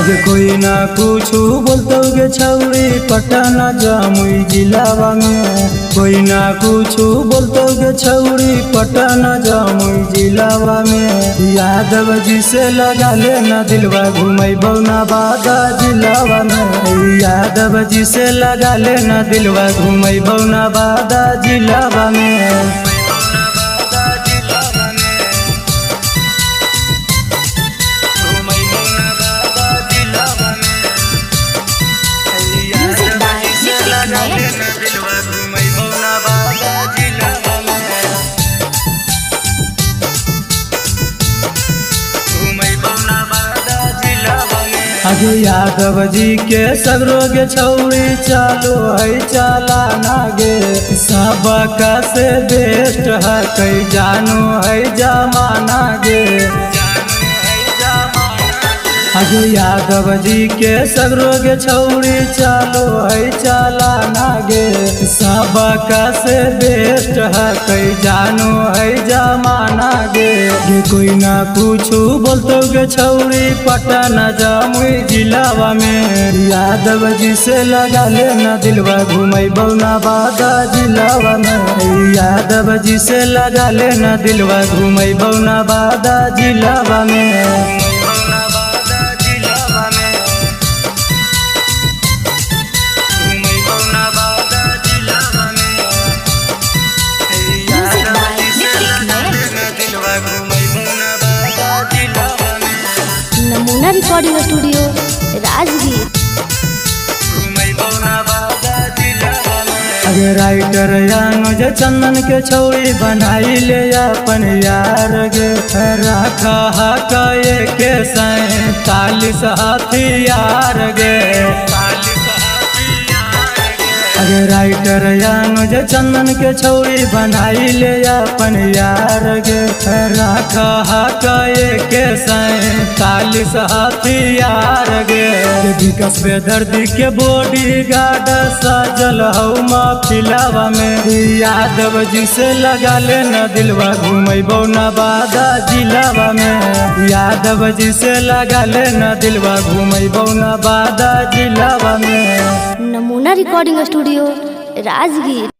अगे कोई ना कुछ बोलतो गे छौरी पटना जमुई जिलावा में। कोई ना कुछ बोलतो गे छौरी पटना जमुई जिलावा में। यादव जी से लगा लेना दिलवा घुमैबौ नवादा जिलावा में। यादव जी से लगा लेना दिलवा घुमैबौ नवादा जिलावा में। Music by Nitik Nayan. अगे यादव जी के सगरो के छौरी चालू है चाला नागे। सबका से बेस्ट है कई जानू है जमाना गे। अगे यादव जी के सगरो के छौरी चालू है चाला नागे। सबका से बेस्ट है कई जानू है जमाना गे। गे कोई ना कुछ बोलतो गे छौरी पटना जमुई जिलावा में। यादव जी से लगा लेना दिलवा घुमैबौ नवादा जिलावा में। यादव जी से लगा लेना दिलवा घुमैबौ नवादा जिलावा में। Music by Nitik Nayan. Namuna recording studio Rajgir. अगे राइटर अनुज चंदन के छौरी बनाई ले अपन यार गे। राखा हाका के 47 हथियार गे। अगे राइटर अनुज चंदन के छौरी बनाई ले अपन यार गे। राखा हाका के 47 हथियार गे। विकास बेदर्दी के बॉडी गार्ड सजल हौ माफिलावा में। यादव जी से लगा लेना दिलवा घुमैबौ नवादा जिलावा में। यादव जी से लगा लेना दिलवा घुमैबौ नवादा जिलावा में। नमूना रिकॉर्डिंग स्टूडियो राजगीर।